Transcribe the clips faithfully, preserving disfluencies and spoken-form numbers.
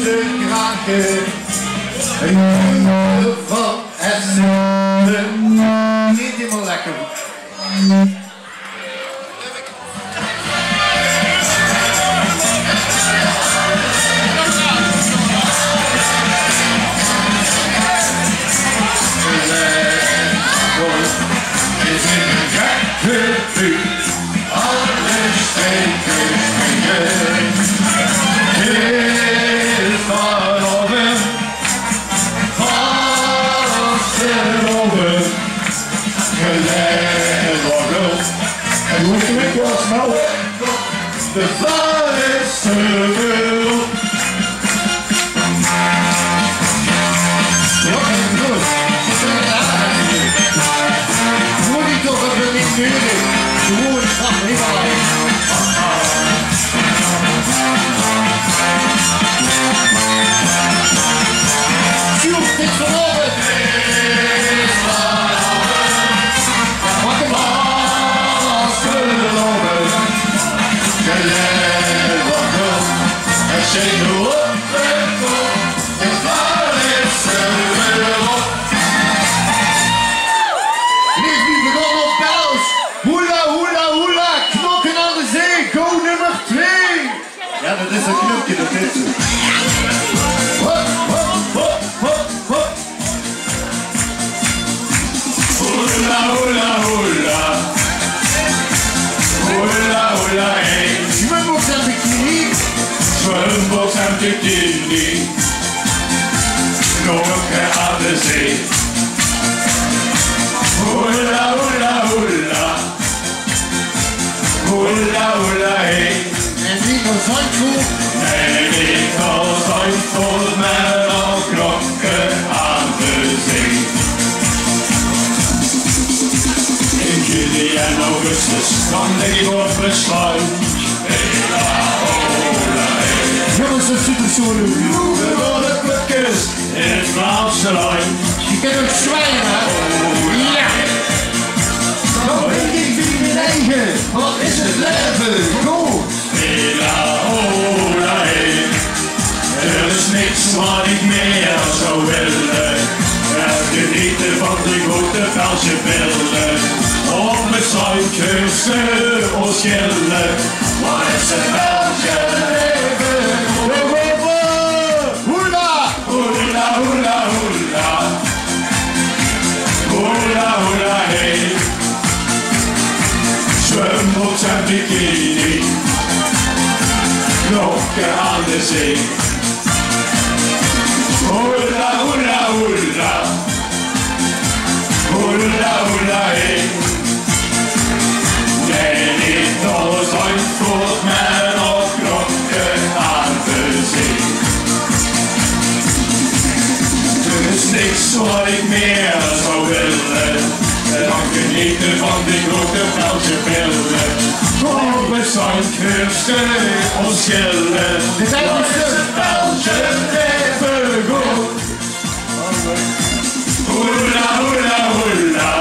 Te kraken. Een van Essen. Niet helemaal lekker. Alle streken springen. Is vanavond, vastelaovend, geleid door. En hoe is het, Jos? Nou, de Vlaamse wereld. Ja, good. Hoor die toch even niet meer. Gewoon, stap helemaal uit. Sjoerd, dit is vanavond. Pak hem af. Lieve, lieve, kom op, Bels. Hoela, hoela, hoela. Knokken aan de Zee. Go nummer twee. Ja, dat is een knopje, dat is het. Hop, hop, hop, hop, hop. Hoela, hoela, hoela. Hoela, hoela, hey. Zwembroek en bikini. Zwembroek en bikini. Nog aan de zee. Hoela, hoela, hoela. Hoela, hoela, hey. En niet naar Zandvoort. Nee, niet naar Zandvoort, maar naar Knokke aan de Zee. In juli en augustus, dan lig ik op het strand. Hoela, hoela, hey. Jongens, dat zit er zo in. Loeren door de putjes. In het Vlaamse land. Je kent ook zwijnen, hè? Ja. Dan weet ik wie mijn eigen. Wat is het leven? Goed. Hoela, hoela, hey. Er is niks wat ik meer zou willen. Het genieten van de grote Belgische beelden. Op het strand, geur ze ons gillen. Wat is het Belgische leven? Hoela! Hoela, hoela, hoela. Hoela, hoela, hey. Zwembroek en bikini. Knokke aan de zee. Hoela, hoela, hoela. Hoela, hoela, hey. Nee, niet naar Zandvoort, maar naar Knokke aan de Zee. Er is niks wat ik meer zou willen. Dan genieten van die grote Belgische beelden. Op het strand, geur ze ons gillen. Wat is het Belgische leven goed. Hoela, hoela, hoela.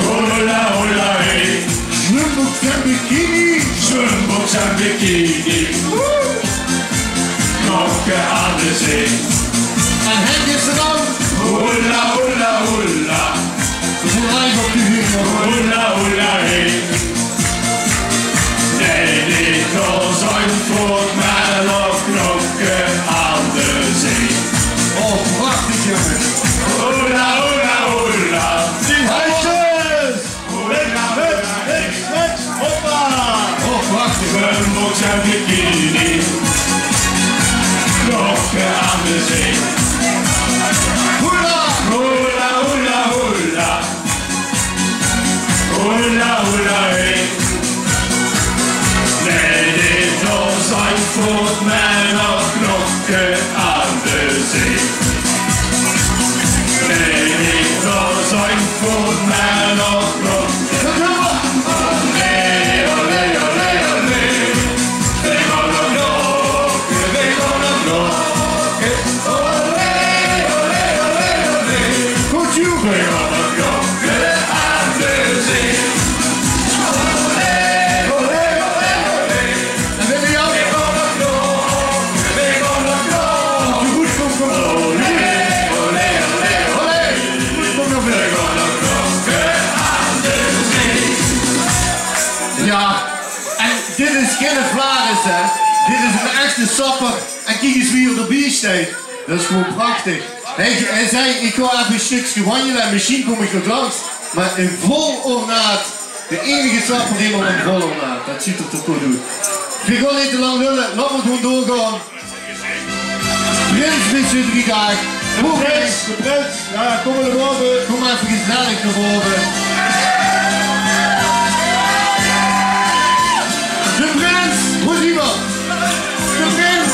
Hoela, hoela, hey. Zwembroek en bikini. Zwembroek en bikini. Woe! Knokke aan de zee. En Henk is er dan. Hoela, hoela, hoela. We zijn live op tv, jongen. Hoela, hoela, hey. Nee, niet naar Zandvoort, maar naar Knokke aan de Zee. Oh, prachtig, jongen. Hoela, hoela, hoela. Die handjes. Hup, hup, hup, hup, hoppa. Oh, prachtig. Zwembroek en bikini. Knokke aan de Zee. Hoela. Hoela, hoela, hoela. Hoela, hoela, hey. Nee, niet naar Zandvoort, maar naar Knokke aan de Zee. Nee, niet naar Zandvoort, maar naar Knokke. Olé, olé, olé, olé. We gaan naar Knokke, we gaan naar Knokke. Olé, olé, olé, olé. Goed, joh. We gaan naar Knokke aan de Zee. Olé, olé, olé, olé. En Willy ook. En dit is geine Flaris, hè. Dit is 'nen echte Sapper. En kiek ins wie 'r d'rbie steit. Det is gewoon prachtig. Hae, hae zag: "Ich gaon effe e stökske wanjele en mesjien kóm ich nog langs." Mer in vol ornaat. De einige Sapper die nog in vol ornaat. Det zuut 'r toch good oet. Veer gaon neet te lang lulle. Laot mer gewoon doorgaon. Prins mit zien drie daag. De prins, de prins. Jao, kóm mer nao bove. Kóm mer effe gezellig nao bove. De prins, wo is d'r? De prins.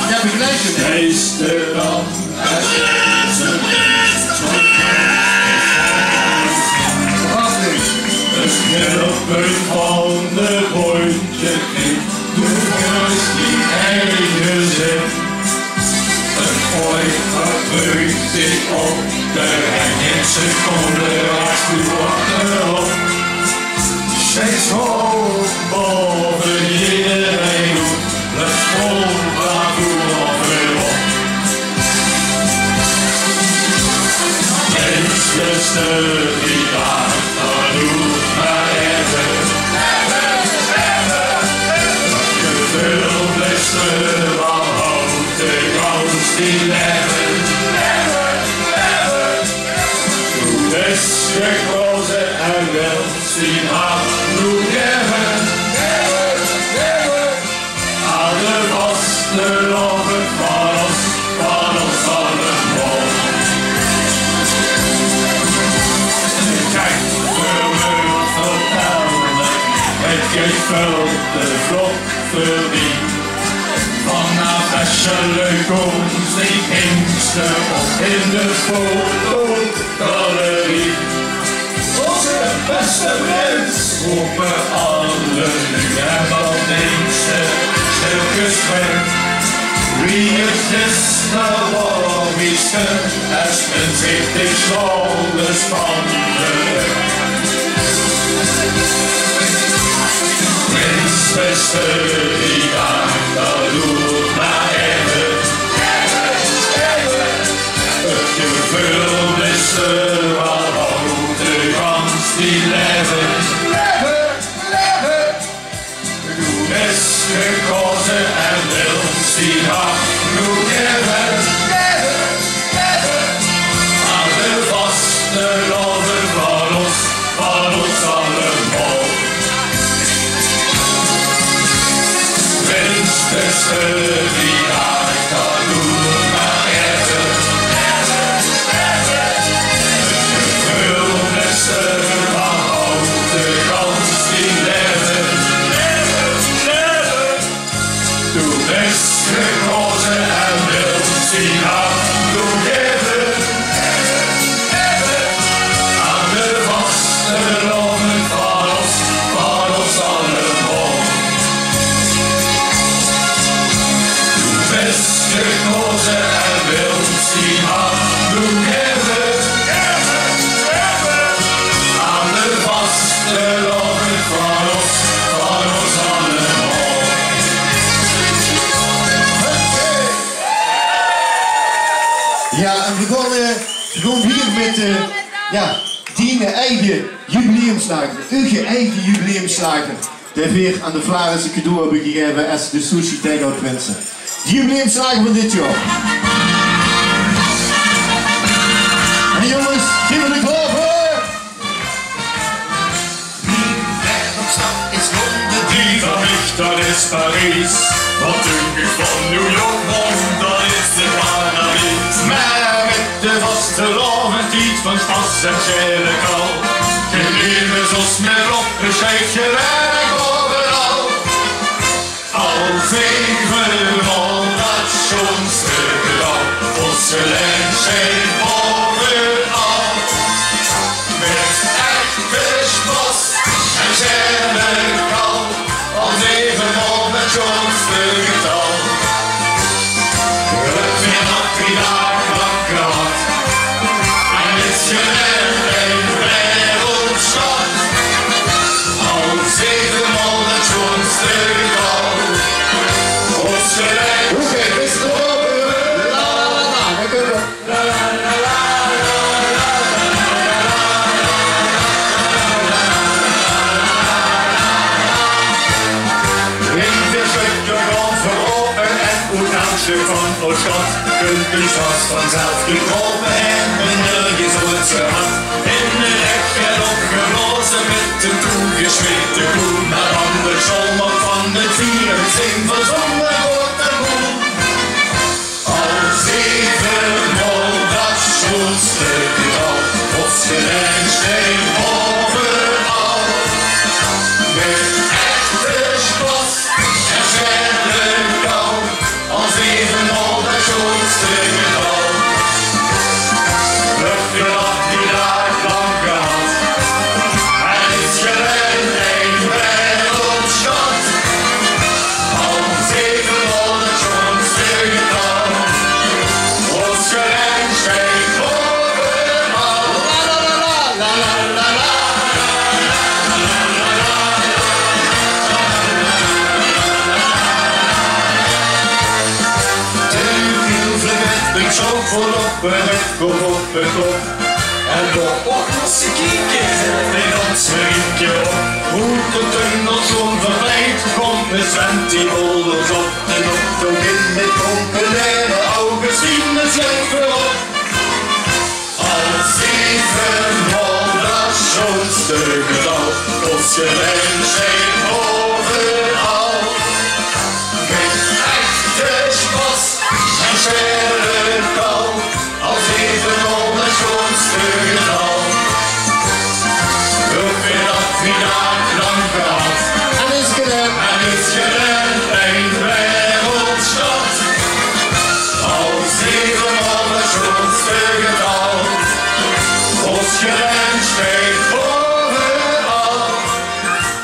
Jao, begeleid 'm. Is d'r dan? De prins, de prins, de prins. Prachtig. 't Middelpunt van de bóntje kring. Doe veuls dien eige zin. 't Volk verheugt zich op, de rij in seconde raaks doe op de hoop. Steeds hoog bove iedereen oet, 't vol bravoure op. Prins, beste, wie daag, doe mer effe. Geveul beste, waal houdt de gans die leve. Doe bès gekaoze en wils dien hart noe gaeve. Aan de vastelaovend van ós, van ós allemaol. Kiek, veur mich vertèlle, 't geit väöl te vlot veurbie. Vanaaf Echelen kómme ze hingste op in de fotogalerie. Ózze bèste prins, rope alle luuj en dan dinke ze stilkes trök: wie 't gister waor, mieske, es men zich dich alles van de Prins, bèste, die daag, doe mer effe. Geveul bèste, waal houdt de gans die leve. Doe bès gekaoze en wils dien hart noe gaeve. Aan de vastelaovend van ós, van ós allemaol. Prins, bèste, die daag, doe mer effe. Geveul bèste, waal houdt de gans die leve. Doe bès gekaoze en wils dien hart noe gaeve. Aan de vastelaovend van ós, van ós allemaol. Doe bès gekaoze en wils dien hart noe gaeve. Aan de vastelaovend van ós, van ós allemaol. Jao, en veer gaon, eh, veer gaon wiejer mit, eh, jao, dien eige jubileumslager. Eur eige jubileumslager. Dae veer aan de Flaarisse cadeau höbbe gegaeve es de Sushi Takeout Prinse. De jubileumslager van dit jaor. En jónges, zeen v'r d'r klaor veur? Mien lievelingsstad is Londen. Die van mich, dat is Paries. Wat dink ich van New York, man, dat is 't paradies. Mer mit de vastelaovendstied van spas en sjaele kal. Gein laeve zónder loppe, sjeit gein werk euveral. Al zeen v'r nao dat sjoonste getal, ózze lènk sjeit bovenal. Mit echte spas en sjaele kal, al zeen v'r nao dat sjoonste getal. V'r höbbe nog drie daag lang gehad. En is gein ein wereldstad. Al zeen v'r nao dat sjoonste getal. Oké, is 't klaor? La, la, la, la, dan kómme v'r. Van ós sjat kunt de sjat vanzelf gekrope en nörges oots gehad. In de rek en opgeblaoze mit de toegesjmete koel. Mer dan de sjoon van de vier en zing van zónger groete moel. Al zeve maol dat sjoonste getal, ós gelaen sjteit bovenal. Mit echte sjpas en sjelle kal. Al zeve maol dat sjoonste getal. V'r höbbe die daag lang gehad. En is gelaen ein wereldsjat. Al zeve maol dat sjoonste getal. Ós gelaen sjteit bovenal. La, la, la, la, la, la, la. De kiel verwet, de sjoon op, de kop op de kop. En dao op ós kieke, de gans rieke op. Hoe de tuin nog zo'n verwijt, komt de Sven die boulders op. En op de wind met populaire Augustine slecht voorop. Al zeve maol dat sjoonste getal, ós gelaen sjteit bovenal. Mit echte sjpas en sjelle kal, al zeve maol dat sjoonste getal. V'r höbbe die daag lang gehad. En is gelaen. En is gelaen ein wereldsjat. Al zeve maol dat sjoonste getal. Ós gelaen sjteit bovenal.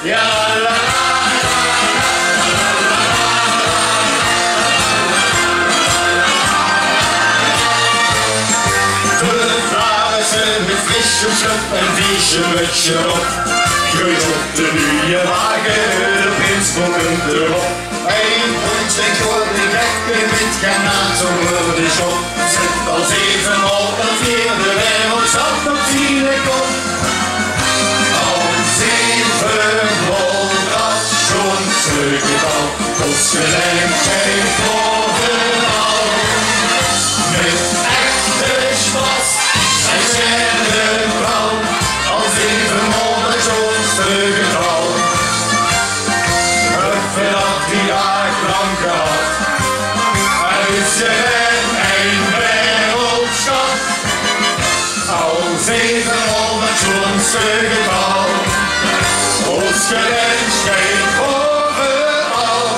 Ja, la, la, la. De Flaarisse mit frisje sjop en viesje mutsje op. Greut op de nuje wage, de prins kump d'rop. Ein prins, ein groete gekke mit granaat ónger de sjop. Zit al zeve maol in veerde wereldsjat op ziene kop. Al zeve maol dat sjoonste getal, ós gelaen sjteit bovenal. Mit echte sjpas en sjelle kal, al zeve maol dat sjoonste getal. V'r höbbe die daag lang gehad. En is gelaen ein wereldsjat. Al zeve maol dat sjoonste getal, ós gelaen sjteit bovenal.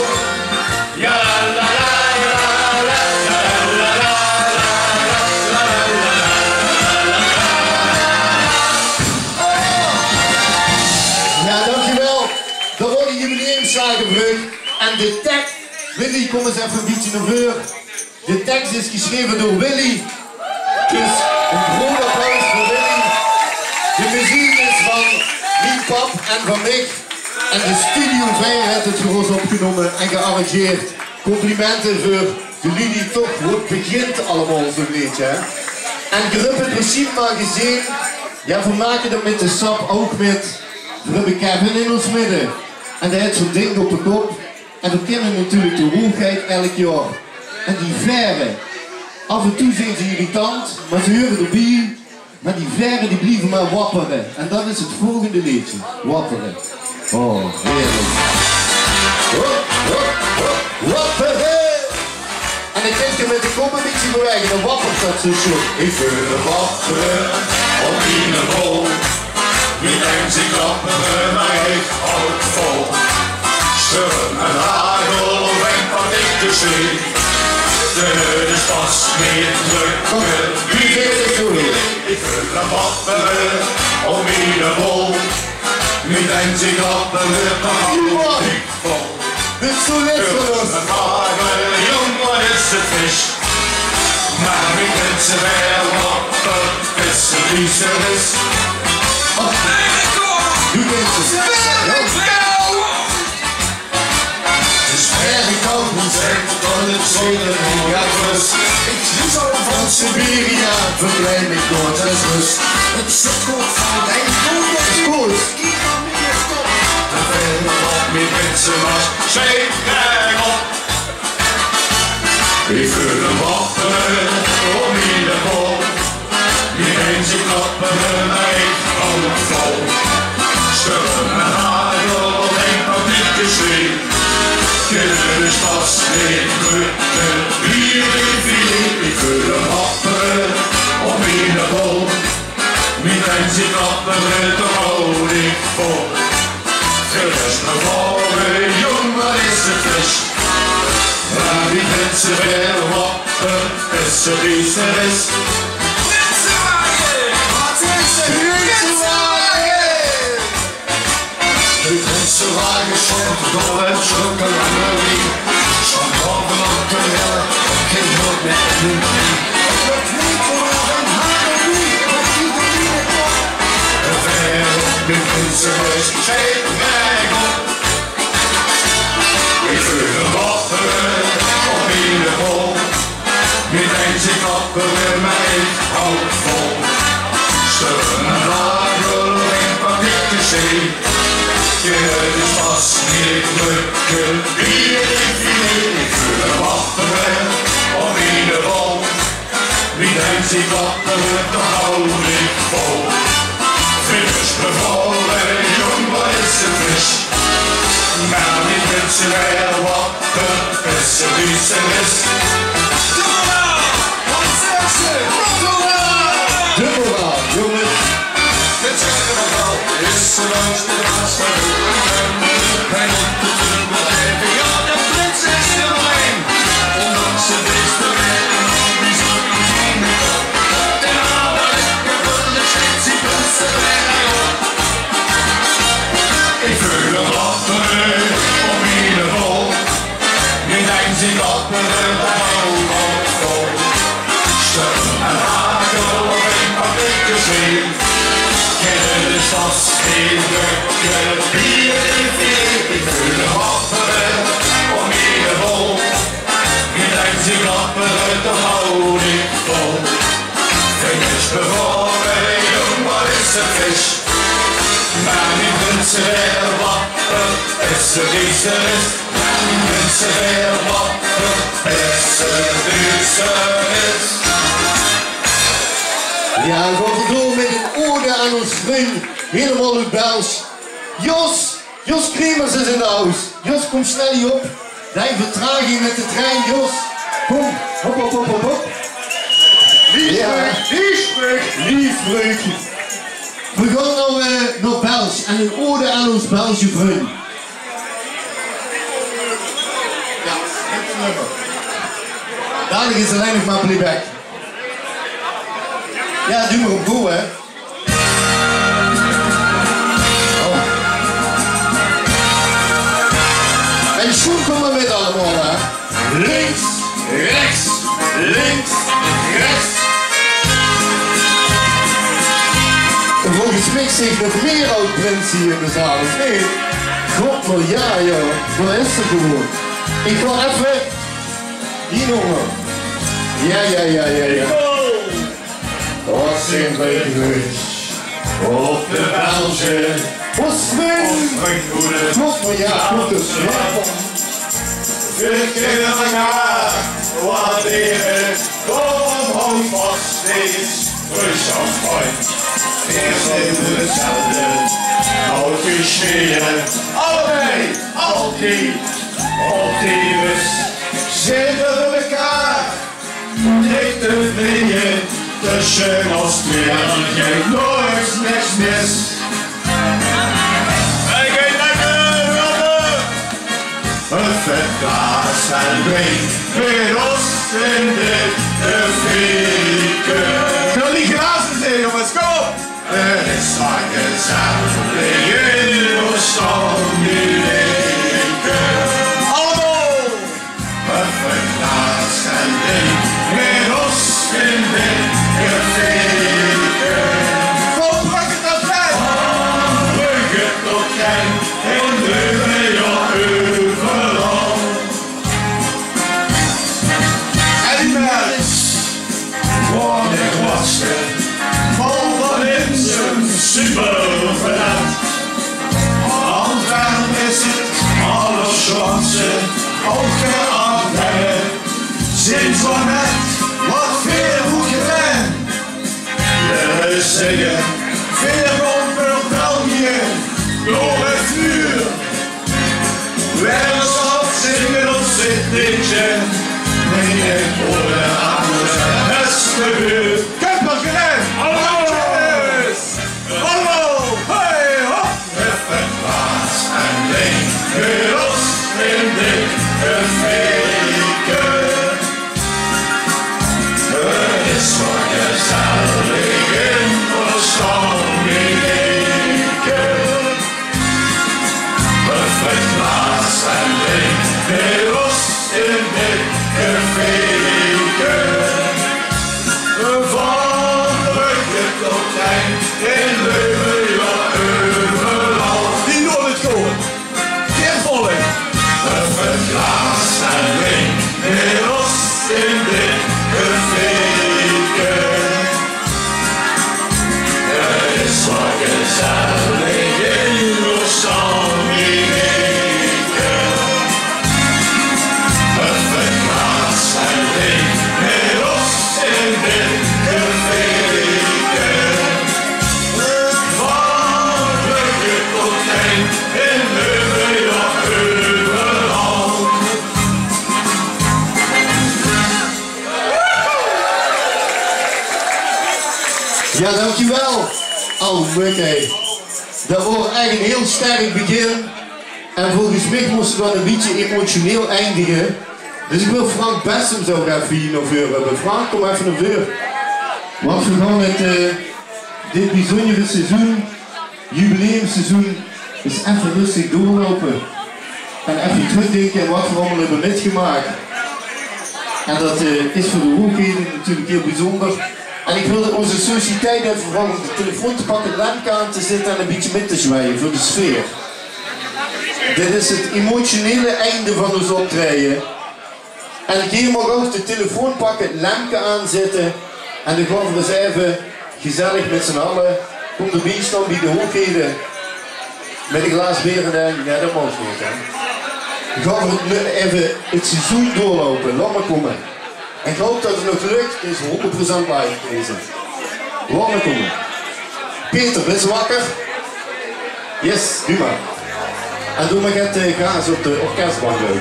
Ja, la, la, la. Ja, dankjewel. Dat waor de jubileumslager veur uch. En de teks, Willy, kóm ins effe e bietje nao veur. De teks is gesjreve door Willy. Dus ein groot applaus veur Willy. De meziek is van mien pap en van mich. En de Studio Veijer haet 't veur ós opgenómme en gearrangeerd. Complimente veur de luuj die toch, 't begint allemaol zo'n bietje, hè. En geer höb 't precies mer gezeen. Ja, veer make d'r mit de sap ouch mit. Veer höbbe Kevin in ós midde. En dae haet zo'n dink op de kop. En veer kinne natuurlik de hoegheid elk jaor. En die vaere, aaf en toe zeen ze irritant, mer ze heure d'rbie. Mer die vaere, die blieve mer wappere. En dat is 't volgende leedje. Wappere. Oh, heerlik. Hop, hop, hop, wappere. En ich dink, mit de kop e bietje bewaege, dan wappert dat zoe sjoen. Ich wil wappere op miene bol. Mit ein zin klappere, mer ich haw 't vol. Sjtorm en hagel of ein paar dikke sjlee. De, de sjpas mit drökke. Wie geit 't zoe? Ich wil wappere op miene bol. Mit ein zin klappere, mer ich haw 't vol. Dit is zoe lekker, jonges. Jóng, wat is 't fris. Mer wie kint ze waal op 't fris, wie ze is. Oh. Wie kint ze? Jóng. 't Is erg koud, en zègk tot 't zónnelik neet rös. Ich zie al van Siberia, verkleid mich door de rös. 't Zit good van de koel. Is good. Kiek op mien kop. De verf op mien pinsel was, sjijt rech op. Ich veul 'm wappere op miene bol. Mien bein zeen klappere, mer ich haoj 't vol. Sjtorm en hagel en paniek is weer. Kinne de sjpas neet rökke, wie de filet. Ich veul 'm wappere op miene bol. Mien bein zeen klappere, toch haoj ich vol. Veer is bevore, jóng, wat is 't fris. Mer wie vinjs se weer wat 't is, zo is 't is. Prinsewage! Wat is 't? Prinsewage! De prinsewage sjtond dao en sjrok 'n lange wiel. Sjtond bove op de relle, gein hulp mieë in de wiel. De veer op de prinsehuis, sjteit rech op. Ich veul 'm wappere op miene bol. Mien bein zeen klappere, mer ich haoj 't vol. Sjtorm en hagel en paniek is weer. Kinne de sjpas neet rökke, wie de filet. Ich veul 'm wappere op miene bol. Mien bein zeen klappere, toch haoj ich vol. Veer is bevore, jóng, wat is 't fris. Mer wie vinjs se weer wat 't is, zo is 't is. Deborah! Wat zaes se? Deborah! Deborah, jónges. Is ze langs de Maas gelope, en op de trump blijven. Jao, de prins is d'r allein. Omdat ze wist de wet nog niet zo in de kop. De naam waar ik me wilde steeds die prinsen bij mij op. Ich veul 'm wappere op miene bol. Mien bein zeen klappere, haoj 't vol. Sjtorm en hagel en paniek is weer. Kinne de sjpas neet rökke, wie de filet. Ich veul 'm wappere op miene bol. Mien bein zeen klappere, toch haoj ich vol. Veer is bevore, jóng, wat is 't fris. Mer wie vinjs se weer wat 't is, zo is 't is. Mer wie vinjs se weer wat 't is, zo is 't is. Jao, veer gaon door mit 'n ode aan ós vrundj, hielemaol oet Belsj. Jos, Jos Kremers is in de house. Jos, kóm snel hie op. Dien vertraging mit de trein, Jos. Kóm, hop, hop, hop, hop, hop. Lief vrundj, lief vrundj. Lief vrundj. Veer gaon noe, eh, nao Belsj en 'n ode aan ós Belsje vrundj. Jao, 't nummer. Dalik is 't allein nog mer playback. Jao, doe mer op go, hè. Oh. En sjoen, kóm mer mit allemaol, hè. Links, rechs, links, rechs. Volges mich zeen nog mieë aod-prinse hie in de zaal, of neet? Godver, jao, jao. Dao is 'r gewoen. Ich gaon effe hie, jóng. Jao, jao, jao, jao, jao. Wat zeen veer trots op de Belsje. Wat zeen veer trots op de Belsje. Veer kinne elkaar waardere, daorum hou vas steeds röstig vast. Veer zeen dezelfde, nooit gesjeie. Allebei, altied, altied. Zeen veer elkaar Dich te vinde, tösse ós twieë, geit noeats niks mis. Hei, geit lekker, Robbe! 't Vèt glaas en wien, veur ós in de, de fike. Kalligraaf is d'r, jónges, kóm op! 't Is lekker zelf, de jong staon nu lekker. Allemaol! 't Vèt glaas en wien, veur ós in de, de fike. Van Brugge tot Gent. Van Brugge tot Gent, in Leuven, jao, euveral. En die mens, woor ich wasse, vol van insum superverlet. Antwerp is 't allersjoonste, ouch de Ardennen. Sinds wanneer, wat veer oet gedaen. Veer zègke, veer gaon veur België door 't vuur. Veer zölle zinge ós leedje, mien orde aan de beste buur. Kemper gedaen! Allemaol! Allemaol! Hey, hop! Veur Klaas en Lien, veur ós in dit cafeeke. Het is wat gezellig in ós stammieke. Veur Klaas en Lien, veur ós in dit cafeeke. Van Brugge tot Genk, in Leuven, jao, euveral. Die doon 't good. Geer volg. Veur Klaas en Lien, veur ós in dit cafeeke. Het is wat gezellig in ós stammieke. Veur Klaas en Lien, veur ós in dit cafeeke. Van Brugge tot Genk, in Leuven, jao, euveral. Jao, dankjewel. Oh, leuk, hè. Det waor ech ein hieël sterk begin. En volges mich mós se dan ein bietje emotioneel eindige. Dus ich wil Frank Bessem zo effe hie nao veure höbbe. Frank, kóm effe nao veure. Want veer gaon 't, eh, dit biezunjere seizoen, jubileumseizoen, ins effe rustig doorloupe. En effe trökdinke aan wat veer allemaol höbbe mitgemaak. En det, eh, is veur de Hoogheden natuurlik hieël bezunjer. En ich wil ózze sociëteit effe vraoge óm de telefoon te pakke, Lemke aan te zètte en ein bietje mit te zwaaie veur de sfeer. Dit is 't emotionele einde van ós optraeje. En geer maag ouch de telefoon pakke, Lemke aanzètte. En dan gaon veer ins effe gezellig mit z'n alle, kóm d'rbie staon bie de Hoogheden. Mit ein glaas beer en ein, jao, det maag neet, hè. Dan gaon veer noe effe 't seizoen doorloupe. Laot mer kómme. En ich haop det 't nog lök, 't is hóngerd procent live deze. Laot mer kómme. Peter, bis se wakker? Yes, doe mer. En doe mer get, eh, gaas op de orkesbanjo.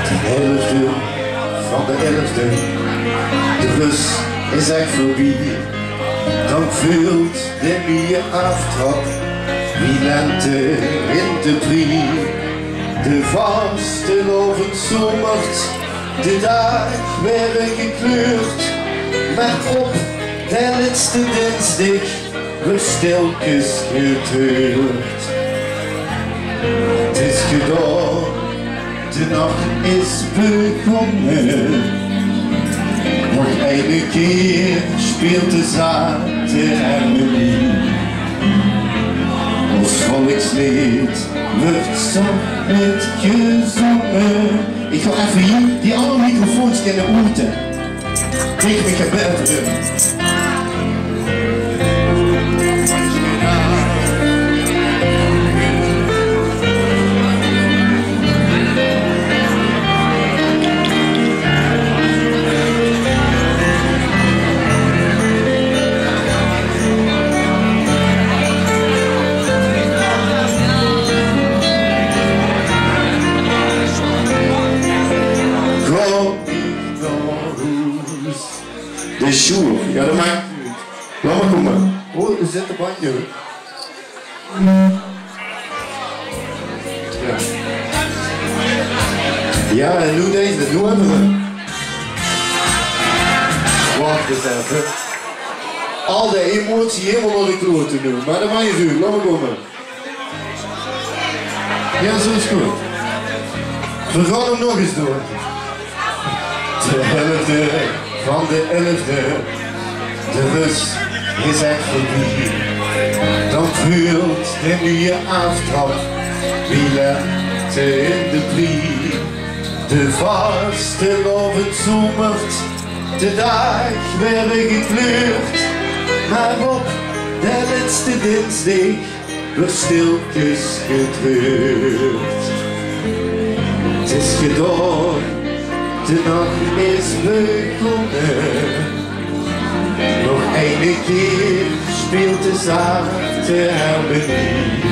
D'n elfde van d'n elfde, de rös is ech veurbie. Dan veult de nuje aaftrap wie lente in de prie. De vastelaovend zomert, de daag waere gekleurd, mer op de lètste dinsdig weurt stilkes getreurd. 't Is gedaon, de nach is begónne. Nog eine kieër speelt de zate hermenie. Ós volksleed weurt zach mitgezónge. Ich gaon effe hie die anger microfoons kinne oete. Ich, ich höb 't effe drök. De sjoer. Jao, det maak neet oet. Laot mer kómme. Oh, d'r zit de banjo. Jao. Jao, en noe deze, noe höbbe v'r 'm. Wach ins effe. Al die emotie hielemaol nao de klote noe. Mer det maak neet oet. Laot mer kómme. Jao, zo is good. Veer gaon 'm nog ins doon. De elfde van de elfde, de rös is ech veurbie. Dan veult de nuje aaftrap wie lente in de prie. De vastelaovend zomert, de daag waere gekleurd, mer op de lètste dinsdig weurt stilkes getreurd. 't Is Gedaon, de nach is begónne. Nog eine kier speelt de zachte hermenie.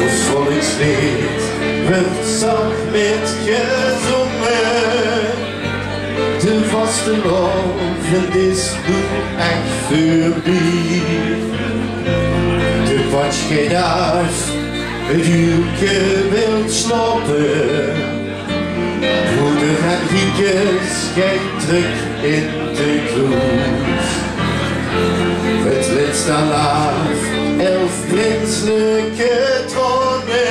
Ós volksleed wuuert zach mitgezónge. De vastelaovend is noe ech veurbie. De patsj geit aaf, 't uurke wilt slaope. Broeder Henricus geit trök in de kroes. 't Lètste laaf, elf prinselike traone.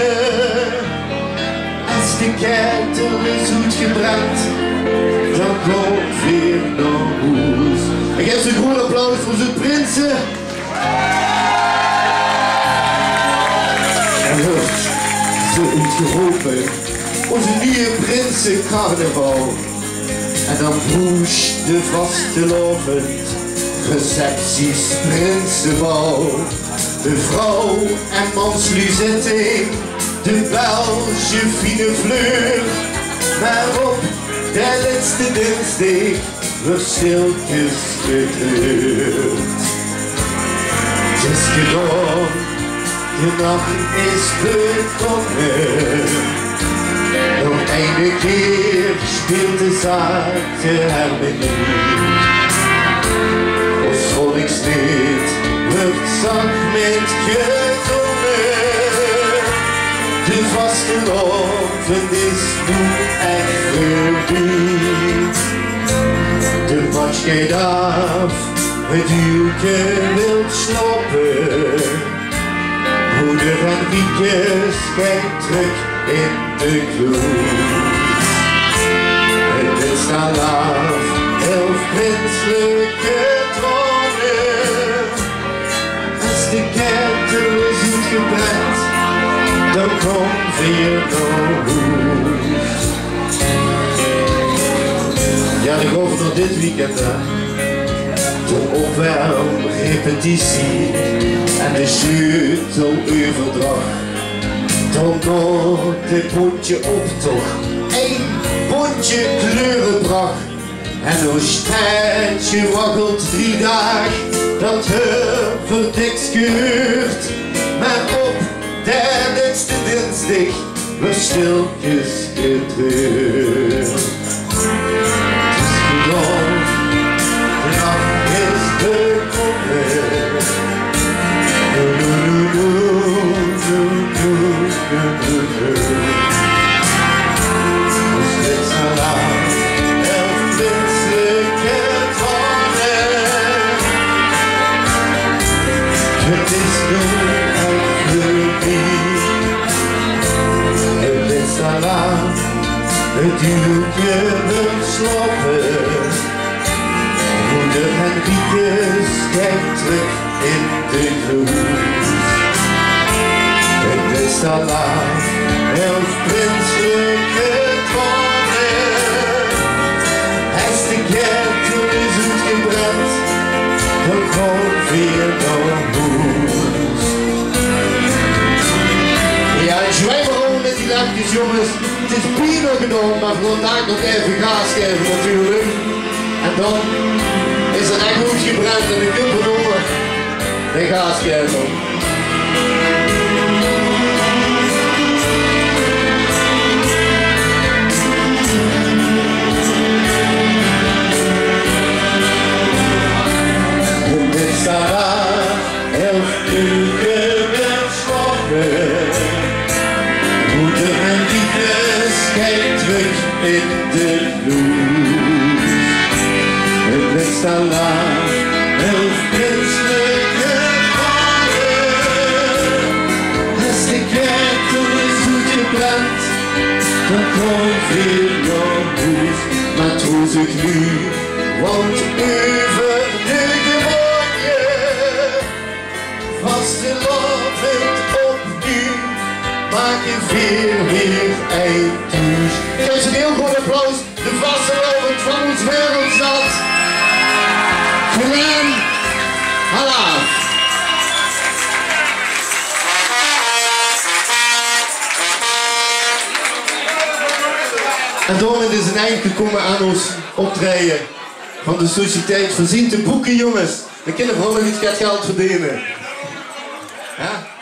Es de ketel is oetgebrand, dan gaon veer nao hoes. Ich gaef ze e groeat applaus veur de prinse. En wuuert ze oetgerope: Ózze nieje prinse carnaval. En dan broesj de vastelaovend, recepties, prinsebal. De vrouw- en manslui zitting, de Belsje fine fleur. Mer op de lètste dinsdig wuuert stilkes getreurd. 't Is gedaon, de nach is begónne. Nog eine kier speelt de zachte hermenie. Ós volksleed wuuert zach mitgezónge. De vastelaovend is noe ech veurbie. De patsj geit aaf, 't uurke wilt slaope. Broeder Henricus geit trök in de kroes. 't Lètste laaf, elf prinselike traone. Es de ketel is oetgebrand, dan gaon veer nao hoes. Jao, dan gaon veer nao dit weekend, hè. De opwermrepetitie en de sleuteleuverdrach. Dan nog de bóntje optoch, ein bóntje kleureprach. En ós stedje waggelt drie daag, dat höbbe veer dèks gehuurd. Mer op de lètste dinsdig wuuert stilkes getreurd. 't Is gedaon, de nach is begónne. Doe, doe, doe. Ós lètste laaf, elf prinselike traone. 't Is noe ech veurbie. 't Lètste laaf, 't uurke wilt slaope. Broeder Henricus geit trök in de kroes. 't Lètste laaf, elf prinselike traone. Es de ketel is oetgebrand, dan gaon veer nao hoes. Jao, zjweiberon mit die lempkes, jónges. 't Is bienao gedaon, mer veer gaon dalik nog effe gaas gaeve natuurlik. En dan is 't ech oetgebrand en de kump d'r nao. De gaas gaeve. Dit is Sarah. Elf uur geslaope, broeder Henricus geit trök in de kroes. 't Lètste laaf, elf prinselike traone. Es de ketel is oetgebrand, dan gaon veer nao hoes. Mer troos uch noe, want euver de gewone vastelaovend opnuuj make veer weer ein toes. Gaef ze ein hiel groeat applaus. De vastelaovend van ós wereldstad. Glen Alaaf. En daomèt is ein ind gekómme aan ós optraeje van de Sociëteit Verzinte Boeke, jónges. Dan kinne v'r ouch nog get geld verdene. Hè?